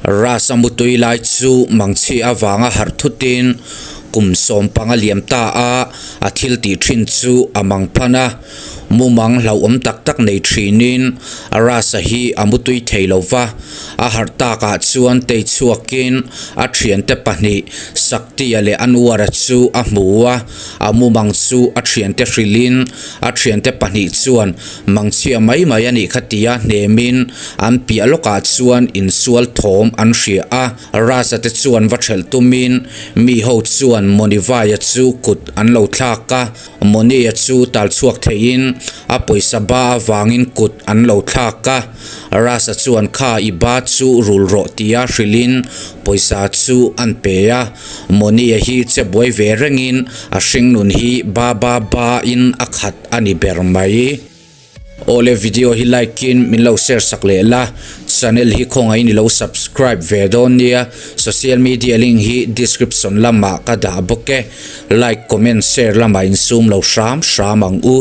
Rasa mutui lai chu mangchhi avanga harh thutin kum 15 liam ta a, a thil tih thin chu a mang phan a. Mumang hlauhawm tak tak nei thinin Rasa hi a mutui thei lo va, a harh takah chuan tei chhuakin a thiante pahnih Saktia leh Anwar-a chu a hmu a, a mumang chu a thiante hrilhin a thiante pahnih chuan Mangchhia mai mai a nih kha tia hnemin an piah lawkah chuan insual thawm an hria a, Raza te chuan va ṭhelh tumin mi ho chuan Monivaia chu kut an lo thlak a, Monia chu tal chhuak theiin a pawisa ba avangin kut an lo thlak a, Raza chuan kha i ba chu rul rawh tia hrilhin pawisa chu an pe a, Monia hi che buai ve rengin a hringnun hi ba ba ba in a khat. a ni ber mai. Awle video hi like in min lo share sak leh la, channel hi khawngaihin i lo subscribe ve dawn nia, social media link hi description lamah ka dah bawk e, like comment share lamah insum lo hram hram ang u.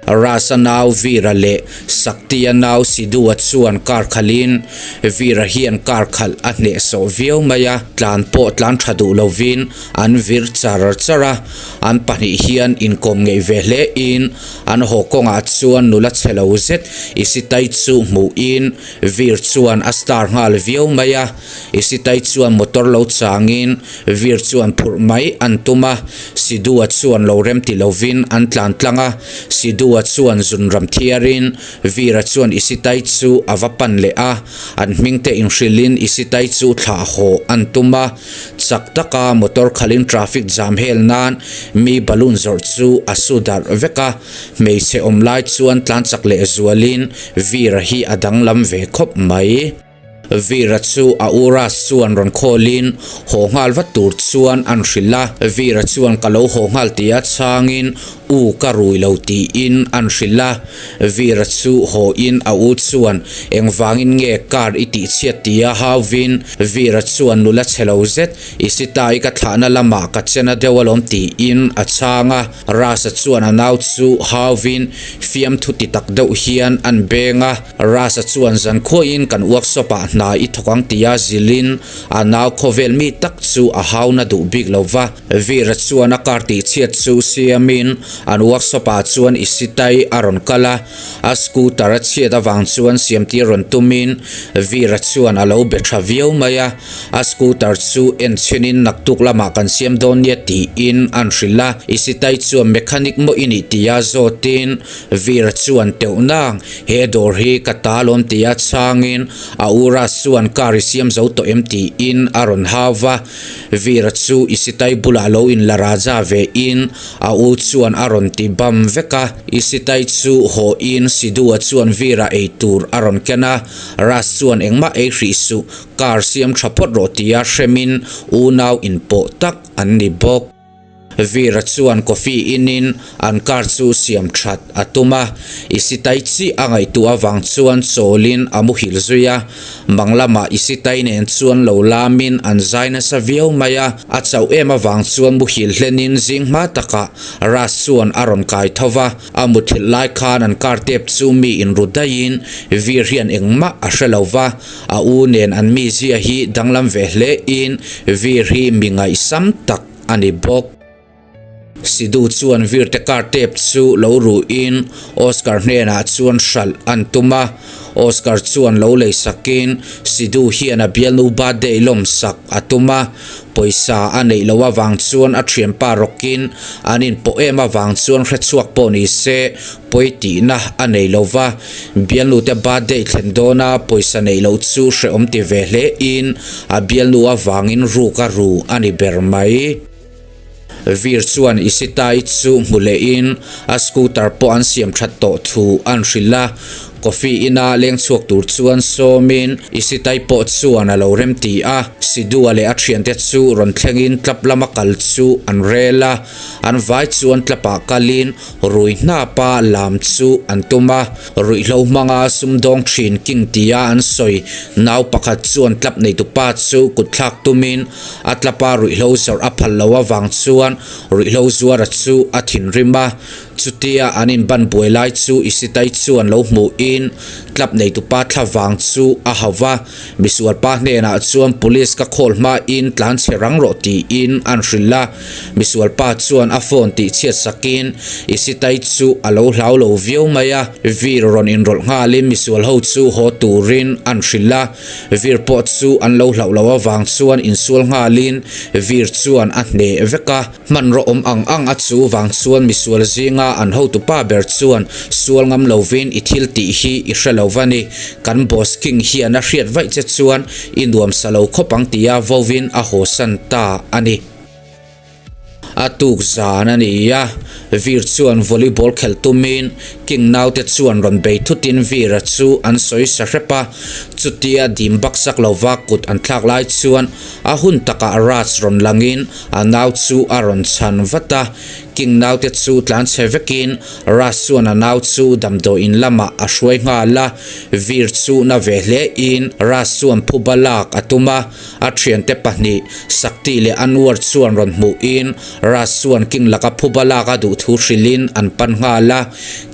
Rasa nau Veera leh Saktia nau Sidhu-a chuan car khalhin Veera hian car khalh a hnehsawh viau mai a, tlan pawh tlan tha duh lovin an vir char char a. An pahnih hian inkawm ngeih ve hle in an haw kawngah chuan nula chhe lo zet Isitai chu hmuh in Veer chuan a star nghal viau mai a. Isitai chuan motor lo chang in Veer chuan phurh mai an tum a, Sidhu-a chuan lo rem ti lovin an tlan tlang a. Sidhu-a chuan zun ram thiar in Veer-a chuan Isitai chu a va pan leh a, an hming te inhrilh in Isitai chu thlah haw an tum a. Chak taka motor khalhin traffic jam hel nan mi balloon zawrh chu a su darh vek a, hmeichhe awm lai chuan tlan chak leh zualin Veera hi a danglam ve khawp mai. Veera chu a u Raj chuan rawn khawlin haw nghal vat tur chuan an hrilh a, Veera chuan ka lo haw nghal tia chhangin U ka rui lo tiin an hrilh a, Veera chu haw in a u chuan engvangin nge car i tih chhiat tia hauvin Veera chuan nula chhe lo zet i sitai ka thlahna lamah ka chena deuh alawm tiin a chhang a, Rasa chuan a nau chu hauvin fiamthu ti tak deuh hian an beng a, Rasa chuan zankhuain kan workshop ah hna i thawk ang tia zilhin a nau khawvel mi tak chu a hauna duh bik lo va. Veera chuan a car tihchhiat chu siamin an workshop ah chuan Isitai a rawn kal a, a scooter a chhiat avang chuan siamtir rawn tumin Veera chuan a lo be tha viau mai a, a scooter chu en chhinin naktuk lamah kan siam dawn nia tiin an hrilh a, Isitai chuan mechanic maw i nih tia zawtin Veera chuan teuh nang he dawr hi ka ta lawm tia chhangin a u Raj chuan car i siam zo tawh em tiin a rawn hau va. Veera chu Isitai bulah lo in la raja ve in a u chuan a rawn ti bam vek a. Isitai chu haw in Sidhu-a chuan Veera ei tur a rawn ken a, Raj chuan engmah ei hrih suh, car siam tha phawt rawh tia hremin unau inpawh tak an ni bawk. Veera chuan coffee in in an car chu siam that a tum a, Isitai chi a ngaihtuah avang chuan chawlin a muhil zui a. Mang lamah Isitai nen chuan lo lamin an zai nasa viau mai a, a chauh em avang chuan muhil hlenin zing hma takah Raj chuan a rawn kai tho va, a muthilh lai khan an car tep chu mi inru daihin Veer hian engmah a hre lo va, a u nen an mizia hi danglam ve hle in Veer hi mi ngaihsam tak a ni bawk. Sidhu chuan Virte car tape chu lo ruhin Oscar hnenah chuan hralh an tum a, Oscar chuan lo lei sakin Sidhu hian a bialnu birthday lawm sak a tum a, pawisa a neih loh avang chuan a thianpa rawkin an inpawh em avang chuan hrechhuak pawh ni se pawi tihna a nei lo va, bialnu te birthday thlen dawna pawisa neih loh chu hrehawm ti ve hle in a bialnu avangin ruk a ru a ni ber mai. Veer chuan Isitai chu hmu leh in a scooter pawh an siam that tawh thu an hrilh a, coffee ina leng chhuak tur chuan sawmin Isitai pawh chuan a lo rem ti a. Sidhu-a leh a thiante chu rawn thlengin tlap lama kal chu an rel a, an vai chuan tlapah kalin rui hnapa lam chu an tum a. Ruihhlo hmanga sumdawng thin king tia an sawi nau pakhat chuan tlap neitupa chu kutthlak tumin a tlapa ruihhlo zawrh a phal lo avang chuan ruihhlo zuara chu a thinrim a. Chutia an inban buai lai chu Isitai chuan lo hmuhin tlap neitupa thla vang chu a hau va, misualpa hnenah chuan police ka call hmain tlan chhe rang rawh tiin an hrilh a. Misualpa chuan a phone tih chhiat sakin Isitai chu a lo hlau lo viau mai a, vir rawn inrawlh nghalin misual ho chu haw turin an hrilh a, vir pawh chu an lo hlauh loh avang chuan insual nghalin vir chuan a hneh vek a. Hmanraw awm ang ang a chu vang chuan misual zinga an hotupa ber chuan sual ngam lovin i thil tih hi i hre lo va ni, kan boss King hian a hriat vaih che chuan i nuam sa lo khawp ang tia vovin a hawsan ta a ni. A tuk zan a ni a, Vir chuan volleyball khelh tumin King naute chuan rawn bei thutin Vira chu an sawi sa hrep a, chutia dim baksak lova kut an thlak lai chuan a hun takah Raj rawn langin A nau chu a rawn chhan vat a, King naute chu tlan chhe vekin Raj chuan a nau chu damdawiin lamah a hruai nghal a, Vir chu na ve hle in Raj chuan phuba lak a tum a, a thiante pahnih Sakti leh Anwar chuan rawn hmuhin Raj chuan King laka phuba lak a duh thu hrilhin an pan nghal a,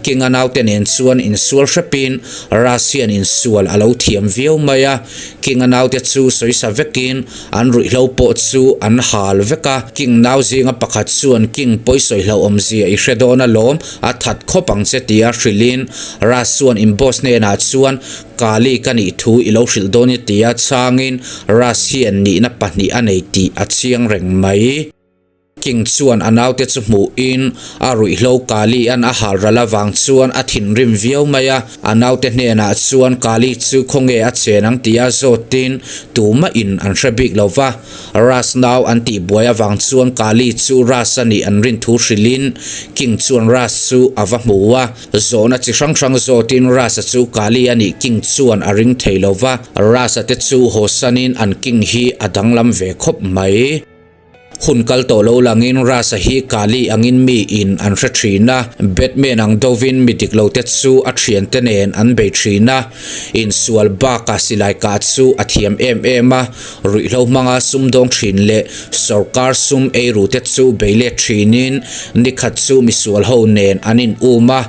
King a naute nen chuan insual hrepin Raj hian insual a lo thiam viau mai a, King a naute chu sawisa vekin An ruihhlo pawh chu an hal vek a, King nau zinga pakhat chuan King pawisawi hlauhawm zia i hre dawn alawm, a that khawp ang che tia hrilhin Raj chuan in boss hnenah chuan Kali ka nih thu i lo hrilh dawn i tia chhangin Raj hian nihna pahnih a nei tih a chiang reng mai. King chuan a naute chu hmuhin a ruihhlo Kali an a hal ral avang chuan a thinrim viau mai a, a naute hnenah chuan Kali chu khawnge a chen ang tia zawtin tumahin an hre bik lo va, Ras nau an tih buai avang chuan Kali chu Ras a nih an rin thu hrilhin King chuan Ras chu a va hmu a, zawhna chi hrang hrang zawtin Ras-a chu Kali a nih King chuan a ring thei lo va, Ras-a te chu hawsanin an King hi a danglam ve khawp mai. Hun kal tawh lo langin Rasa hi Kali angin mi in an hre thin a, Batman ang dovin mi dik lo te chu a thiante nen an bei thin a, insual baka silai kah chu a thiam em em a, ruihhlo hmanga sumdawng thin leh sawrkar sum eiru te chu bei let thinin nikhat chu misual ho nen an in um a,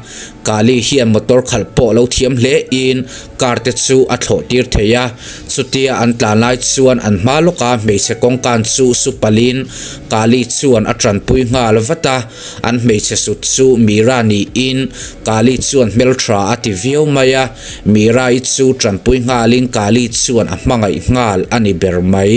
Kali hian motor khalh pawh lo thiam hle in Car te chu a thlawh tir thei a, chutia an tlan lai chuan an hma lawka hmeichhe kawngkan chu su palin Kali chuan a tanpui nghal vat a, an hmeichhe sut chu Mira niin Kali chuan hmeltha a ti viau mai a, Mira-i chu tanpui nghalin Kali chuan a hmangaih nghal a ni ber mai.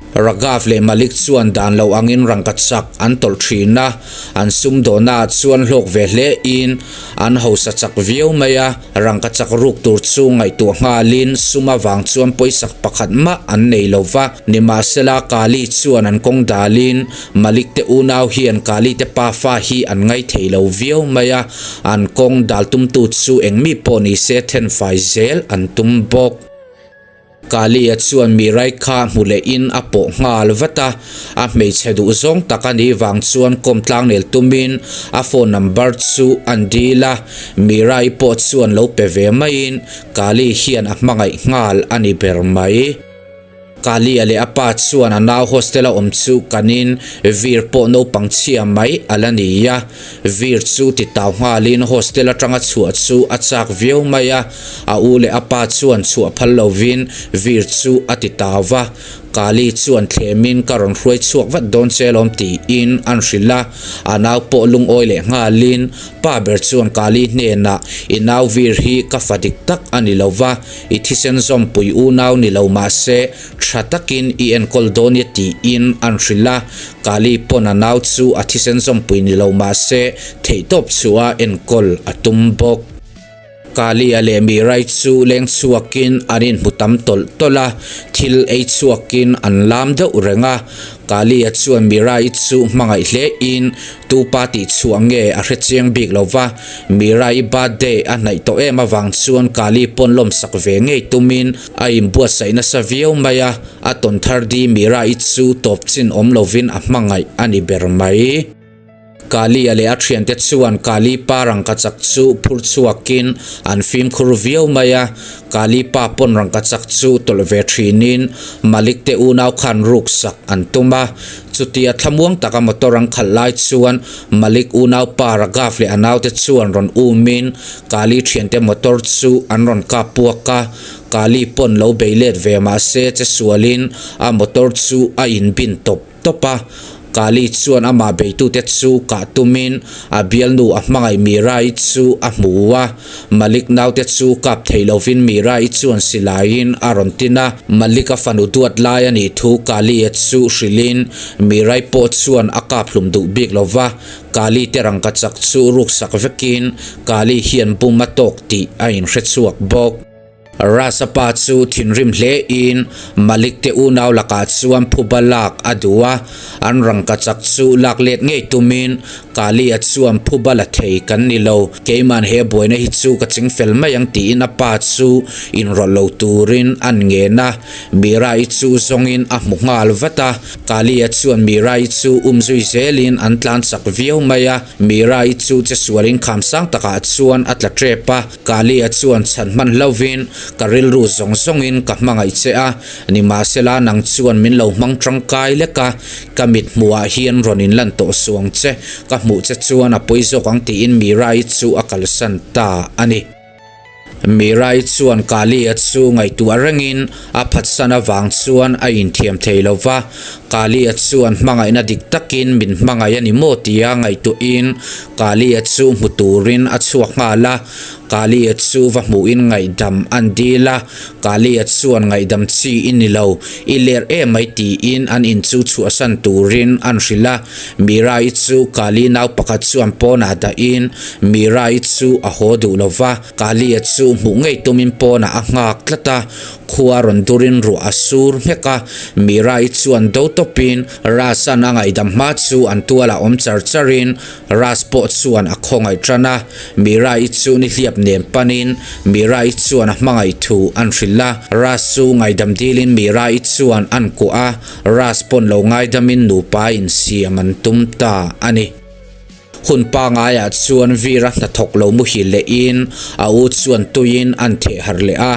Raghav leh Malik chuan dan lo angin rangkachak an tawlh thin a, an sumdawhnaah chuan hlawk ve hle in an hausa chak viau mai a, rangkachak ruk tur chu ngaihtuah nghalin sum avang chuan pawisak pakhat mah an nei lo va, nimahsela Kali chuan an kawng dalin Malik te unau hian Kali te pafa hi an ngaithei lo viau mai a, an kawng dal tumtu chu engmi pawh nise thenfai zel an tum bawk. Kali-a chuan Mirai kha hmu lehin a pawh nghal vat a, a hmeichhe duh zawng tak a nih vang chuan kawm tlangnel tumin a phone number chu an dil a, Mirai pawh chuan lo pe ve maiin Kali hian a hmangaih nghal a ni ber mai. Kali-a leh a pa chuan a nau hostel-a awm chu kanin Vir pawh naupang chhia mai a la ni a, Vir chu ti tau nghalin hostel atanga chhuah chu a chak viau mai a, a u leh a pa chuan chhuah phal lovin Vir chu a ti tau va, Kali chuan thlemin ka rawn hruai chhuak vat dawn che lawm tiin an hrilh a, a nau pawh lungawi leh nghalin pa ber chuan Kali hnenah i nau Vir hi ka fa dik tak a ni lo va, i thisen zawmpui unau ni lo mahse Tha takin i enkawl dawn e tiin an hrilh a, Kali pawn a nau chu a thisen zawmpui ni lo mahse theihtawp chhuah a enkawl a tum bawk. Kali-a leh Mirai chu leng chhuakin an inhmu tam tawlh tawlh a, thil ei chhuakin an lam deuh reng a. Kali-a chuan Mirai chu hmangaih hlein tupa tih chhuah nge a hre chiang bik lo va, Mirai birthday a hnaih tawh em avang chuan Kali pawn lawmsak ve ngei tumin a inbuatsaih nasa viau mai a, a tawn thar di Mirai chu tawp chin awm lovin a hmangaih a ni ber mai. Kali-a leh a thiante chuan Kali pa rangkachak chu phur chhuakin an fimkhur viau mai a, Kali pa pawn rangkachak chu tawlh ve thinin Malik te unau khan ruksak an tum a. Chutia thlamuang taka motor an khalh lai chuan Malik unau pa Raghav leh a naute chuan rawn umin Kali thiante motor chu an rawn kap puak a, Kali pawn lo bei let ve mahse che sualin a motor chu a inbin tawp tawp a, Kali chuan amah beitute chu kah tumin a bialnu a hmangaih Mirai chu a hmu a, Malik naute chu kap thei lovin Mirai chuan silaiin a rawn tin a, Malik a fanu duat lai a nih thu Kali-a chu hrilhin Mirai pawh chuan a kap hlum duh bik lo va, Kali te rangkachak chu ruksak vekin Kali hian bum a tawk tih a inhrechhuak bawk. Rasa pa chu thinrim hle in Malik te unau lakah chuan phuba lak a duh a, an rangkachak chu lak let ngei tumin Kali-a chuan phuba la thei kan ni lo, keiman he buaina hi chu ka chingfel mai ang tiin a pa chu inrawlh lo turin an ngen a, Mira-i chu zawngin a hmu nghal vat a, Kali-a chuan Mira-i chu umzui zelin an tlan chak viau mai a, Mira-i chu che sualin kham sang takah chuan a tla tep a. Kali-a chuan chhan hman hlauvin, Ka rilru zawng zawngin ka hmangaih che a, nimahsela nang chuan min lo hmang tangkai lek a, ka mit hmuhah hian rawn inlan tawh suang che, ka hmuh che chuan a pawi zawk ang tiin Mirai chu a kalsan ta a ni. Mirai chuan Kali-a chu ngaihtuah rengin a phatsan avang chuan a inthiam thei lo va, Kali-a chuan hmangaihna dik takin min hmangaih a ni maw tia ngaihtuahin Kali-a chu hmu turin a chhuak nghal a. Kali-a chu va hmuhin ngaihdam an dil a, Kali-a chuan ngaihdam chi i ni lo, i ler em mai tiin an in chu chhuahsan turin an hrilh a. Mira-i chu Kali nau pakhat chuan pawnah dahin Mira-i chu a haw duh lo va, Kali-a chu hmuh ngei tumin pawnah a nghak tlat a. Khua rawn durin ruah a sur nghek a, Mirai chuan do tawpin Ras-a'n a ngaihdam hma chu an tualah awm char charin Ras pawh chuan a khawngaih tan a, Mirai chu nihliap nen panin Mirai chuan a hmangaih thu an hrilh a, Ras chu ngaihdam dilin Mirai chuan an kuah a, Ras pawn lo ngaidamin nupa insiam an tum ta a ni. Hun pangaiah chuan Veera hnathawk lo muhil lehin a u chuan tuiin an theh harh leh a,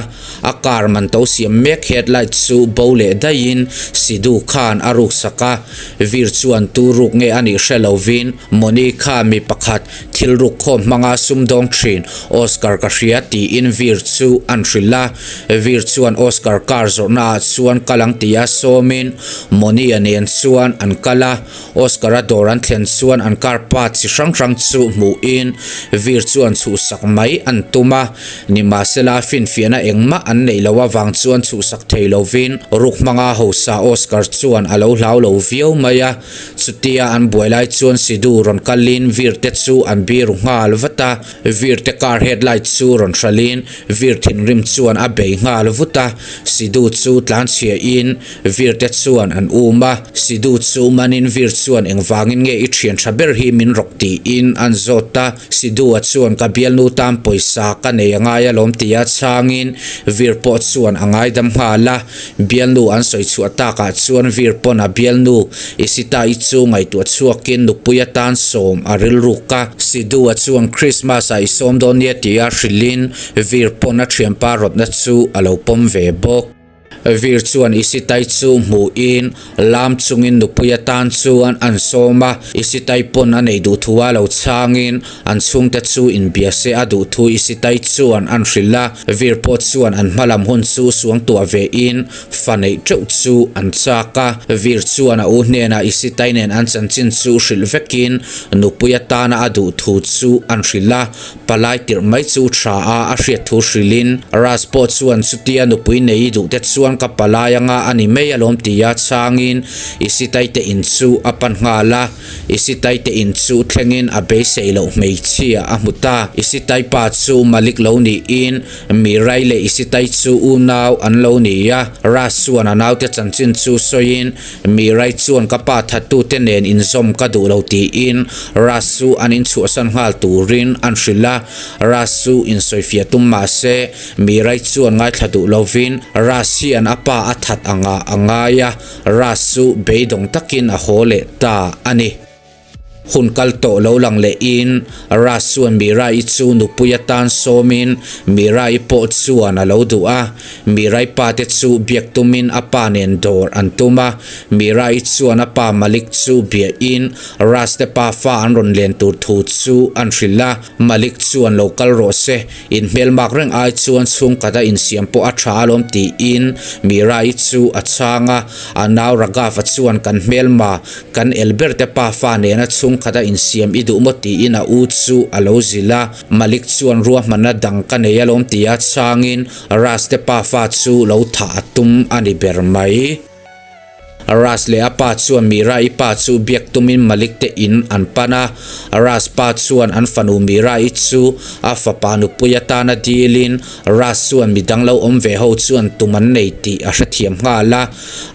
a car man to siam mek headlight chu bo leh daihin Sidhu khan a ruk sak a, Veer chuan tu ruk nge a nih hre lovin Moni kha mi pakhat thil ruk khawm hmanga sumdawng thin Oscar ka hria tiin Veer chu an hrilh a, Veer chuan Oscar car zawrhna ah chuan kal ang tia sawmin Moni-a nen chuan an kal a. Oscar-a dawr an thlen chuan an car part chi hrang hrang chu hmuhin Veer chuan chhuhsak mai an tum a, nimahsela finfiahna engmah an neih loh avang chuan chhuhsak thei lovin ruk hmanga hausa Oscar chuan a lo hlau lo viau mai a. Chutia an buai lai chuan Sidhu rawn kalin Veer te chu an biru nghal vat a, Veer te car headlight chu rawn hralhin Veer thinrim chuan a bei nghal vut a, Sidhu chu tlanchhiahin Veer te chuan an um a, Sidhu chu manin Veer chuan engvangin nge i thian tha ber hi min rawk tiin an zawt a, Sidhu-a chuan ka bialnu tan pawisa ka nei a ngai alawm tia chhangin Veer pawh chuan a ngaidam nghal a, bialnu an sawi chhuah takah chuan Veer pawn a bialnu Isita-i chu ngaihtuah chhuakin nupui atan sawm a rilruk a, Sidhu-a chuan Christmas-ah i sawm dawn nia tia hrilhin Veer pawn a thianpa rawtna chu a lo pawm ve bawk. Vir chuan Isitai chu hmuhin lam chungin nupui atan chuan an sawm a, Isitai pawn a nei duh thu a lo chhangin an chhungte chu inbia se a duh thu Isitai chuan an hrilh a, Vir pawh chuan an hmalam hun chu suangtuah vein fa neih teuh chu an chak a, Vir chuan a u hnenah Isitai nen an chanchin chu hrilh vekin nupui atana a duh thu chu an hrilh a, Palai tirh mai chu tha a, a hriat thu hrilhin Ras pawh chuan chutia nupui nei duh te chuan. chuan ka palai anga a ni mai alawm tia chhangin Isitai te in chu a pan nghal a. Isitai te in chu thlengin a beisei loh hmeichhia a hmu ta. Isitai pa chu Malik lo niin Mirai leh Isitai chu unau an lo ni a. Ras chuan a naute chanchin chu sawiin Mirai chuan ka pa thattute nen inzawm ka duh lo tiin Ras chu an inchhuahsan nghal turin an hrilh a. Ras chu insawifiah tum mah se Mirai chuan ngaithla duh lovin Ras hian a pa a that angah a ngai a, Ras chu beidawng takin a haw leh ta a ni. Hun kal tawh lo lang lehin Ras chuan Mirai chu nupui atan sawmin Mirai pawh chuan a lo duh a. Mirai pa te chu biak tumin a pa nen dawr an tum a. Mirai chuan a pa Malik chu biahin Ras te pa fa an rawn len tur thu chu an hrilh a. Malik chuan lo kal rawh se, in hmelmak reng ai chuan chhungkhat a insiam pawh a tha alawm tiin Mirai chu a chhang a, a nau Raghav-a chuan kan hmelma, kan el ber te pa fa nena chhungkhat a insiam i duh maw tiin a u chu a lo zilh a, Malik chuan ruahmanna dang ka nei alawm tia chhangin Ras te pa fa chu lo thah a tum a ni ber mai. Ras leh a pa chuan Mira-i pa chu biak tumin Malik te in an pan a. Ras pa chuan an fanu Mira-i chu a fapa nupui atana dilin Ras chuan midang lo awm ve ho chuan tum an nei tih a hrethiam nghal a.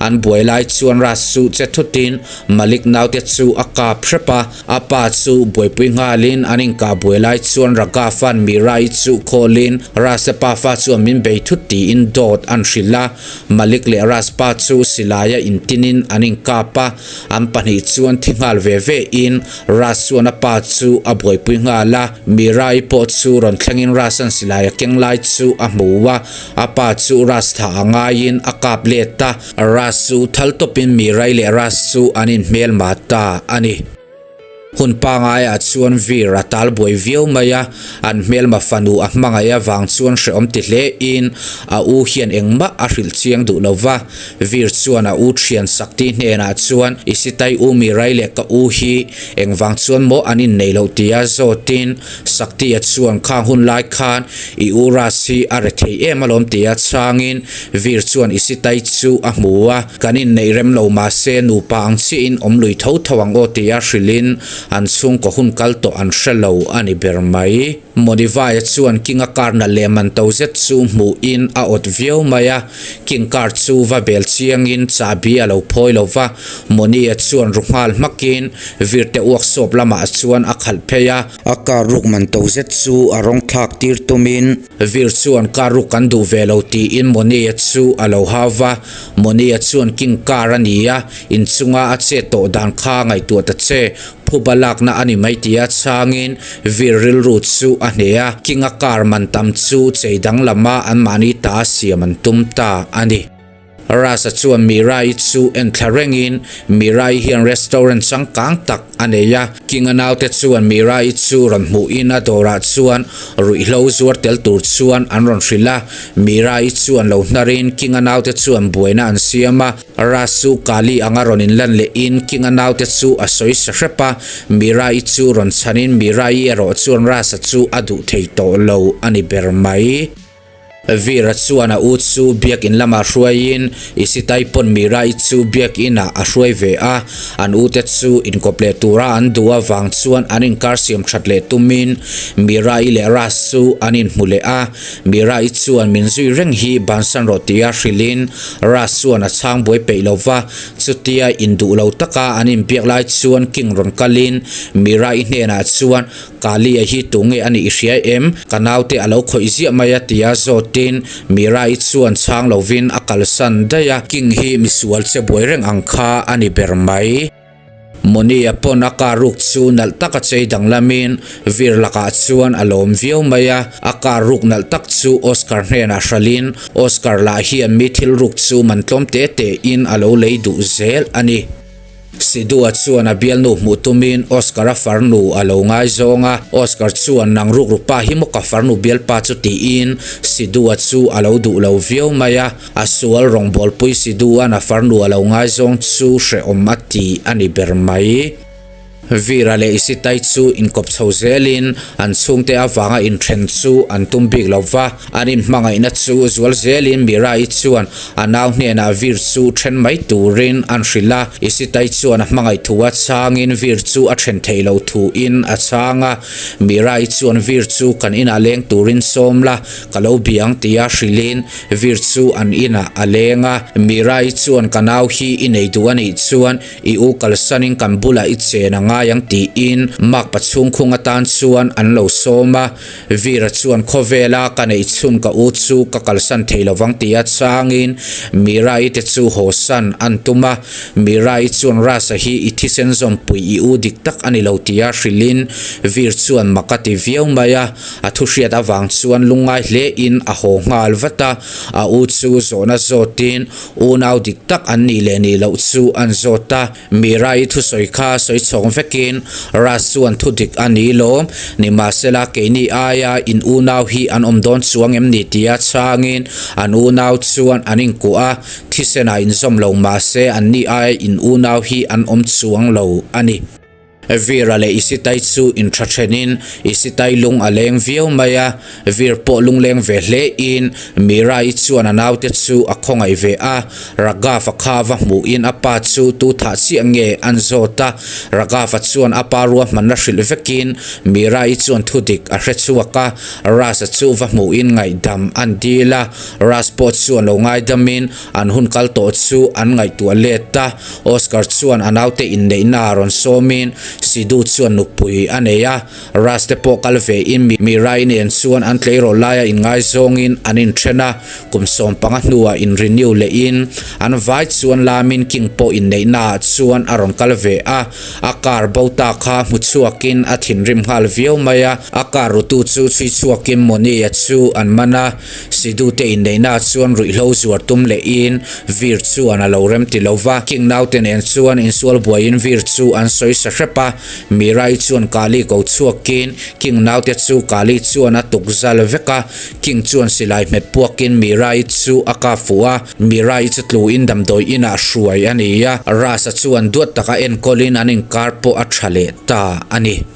An buai lai chuan Ras chu che thutin Malik naute chu a kap hrep a. A pa chu buaipui nghalin an inkah buai lai chuan Raghav-a'n Mira-i chu call-in Ras-a pafa chuan min bei thut tiin dawt an hrilh a. Malik leh Raspa chu silaia intinin an inkap a, an pahnih chuan thi nghal ve ve in Ras chuan a pa chu a buaipui nghal a, Mirai pawh chu rawn thlengin Ras-a'n silai a keng lai chu a hmu a, a pa chu Ras tha a ngaiin a kap let a, Ras chu thal tawpin Mirai leh Ras chu an inhmelma ta a ni. Hun pangaiah chuan Veer a tal buai viau mai a, an hmelma fanu a hmangaih avang chuan hrehawm ti hle in a u hian engmah a hrilh chiang duh lo va. Veer chuan a u thian Sakti hnenah chuan I sitai u Mirai leh ka u hi engvang chuan maw an innei loh tia zawtin Sakti-a chuan khang hun lai khan i u Ras hi a rethei em alawm tia chhangin Veer chuan I sitai chu a hmu a. Kan inneih rem lo mahse nupa ang chiahin awm lui tho tho ang aw tia hrilhin an chhungkaw hun kal tawh an hre lo a ni ber mai. Modivaia chuan King-a car nalh leh man to zet chu hmuhin a awt viau mai a, King car chu va bel chiangin chahbi a lo phawi lo va, Moni-a chuan ru nghal hmakin Virte workshop lamah chuan a khalh phei a. A car ruk man to zet chu a rawng thlak tir tumin. Vir chuan car ruk kan duh ve lo tiin Moni-a chu a lo hau va. Moni-a chuan King car a ni a, inchunga a chet tawh dan kha ngaihtuah ta che, phuba lakna a ni mai tia chhangin Vir rilru chu a hneh a, King-a car man tam chu chei danglama anmahni ta siam an tum ta a ni. Rasa chuan Mirai chu en thla rengin Mirai hian restaurant changkang tak a nei a, King-a naute chuan Mirai chu rawn hmuhin a dawrah chuan ruihhlo zuar tel tur chuan an rawn hrilh a, Mirai chuan lo hnarin King-a naute chuan buaina an siam a, Ras chu Kali anga rawn inlan lehin King-a naute chu a sawi sa hrep a, Mirai chu rawn chhanin Mirai erawh chuan Rasa chu a duh thei tawh lo a ni ber mai. Veera chuan a u chu biakin lamah hruaiin Isitai pawn Mira-i chu biakinah a hruai ve a, an ute chu inkawp leh tura an duh avang chuan an inkar siam that leh tumin Mira-i leh Ras chu an inhmu leh a, Mira-i chuan min zui reng hi bansan rawh tia hrilhin Ras chuan a chhang buai peih lo va, chutia induh lo taka an inbiak lai chuan King rawn kalin Mira-i hnenah chuan Kali-a hi tu nge a nih i hria em? Ka naute a lo khawih ziah mai a tia zawtin Mira-i chuan chhang lovin a kalsan daih a, King hi misual che buai reng ang kha a ni ber mai. Moni-a pawn a car ruk chu nalh taka chei danglamin Vir lakah chuan a lawm viau mai a, a car ruk nalh tak chu Oscar hnenah hralhin Oscar lah hian mi thil ruk chu man tlawm te tein a lo lei duh zel a ni. Sidhu-a chuan a bialnu hmuh tumin Oscar-a farnu a lo ngaizawng a, Oscar chuan nang rukru pa hi maw ka farnu bialpa chu tiin Sidhu-a chu a lo duh lo viau mai a, a sual rawngbawlpui Sidhu-a'n a farnu a lo ngaizawng chu hrehawm a ti a ni ber mai. Veera leh Isitai chu inkawp chho zelin an chhungte avanga inthen chu an tum bik lo va, an inhmangaihna chu zual zelin Mirai chuan a nau hnenah Veer chu then mai turin an hrilh a, Isitai chuan a hmangaih thu a chhangin Veer chu a then theih loh thuin a chhang a, Mirai chuan Veer chu kan inah leng turin sawm la, ka lo bia ang tia hrilhin Veer chu an inah a leng a, Mirai chuan ka nau hi i nei duh a nih chuan I u kalsanin kan bulah i chen a ngai ang tiin makpa chhungkhung atan chuan an lo sawm a. Veera chuan khawvela ka neih chhun ka u chu ka kalsan thei lovang tia changin Mira-i te chu hawsan an tum a. Mira-i chuan Rasa hi i thisen zawmpui i u dik tak a ni lo tia hrilhin Veer chuan mak a ti viau mai a. A thuhriat avang chuan lungngai hlein a haw nghal vat a. A u chu zawhna zawtin Unau dik tak an nih leh nih loh chu an zawt a, Mira-i thusawi kha sawi chhawng vekin Ras chuan thu dik a ni lawm, nimahsela keini aia in unau hi an awm dawn chuang em ni tia chhangin an unau chuan an inkuah a, thisenah inzawm lo mahse anni aia in unau hi an awm chuang lo a ni. Veera leh Isitai chu inṭha ṭhenin Isitai lung a leng viau mai a, Veer pawh lungleng ve hlein Mira-i chuan a naute chu a khawngaih ve a, Raghav-a kha va hmuhin a pa chu tu thah chiah nge an zawt a, Raghav-a chuan a pa ruahmanna hrilh vekin Mira-i chuan thudik a hre chhuak a, Ras-a chu va hmuhin ngaihdam an dil a, Ras pawh chuan lo ngaidamin an hun kal tawh chu an ngaihtuah let a. Oscar chuan a naute inneihna a rawn sawmin Sidhu chuan nupui a nei a, Raj te pawh kal vein Mirai nen chuan an tleirawl laia inngaizawngin an inthen a, kum 15 hnuah in renew lehin an vai chuan lamin King pawh inneihnaah chuan a rawn kal ve a, a car bo ta kha hmu chhuakin a thinrim nghal viau mai a, a car rutu chu chhui chhuakin Moni-a chu an man a. Sidhu te inneihna chuan ruihhlo zuar tum lehin Veer chuan a lo rem ti lo va, King naute nen chuan insual buaiin Veer chu an sawi sa hrep a, Mirai chuan Kali ko chhuakin King naute chu Kali chuan a tuk zal vek a, King chuan silai hmet puakin Mirai chu a kap fuh a, Mirai chu tluin damdawi inah hruai a ni a, Rasa chuan duat taka enkawlin an inkar pawh a tha leh ta a ni.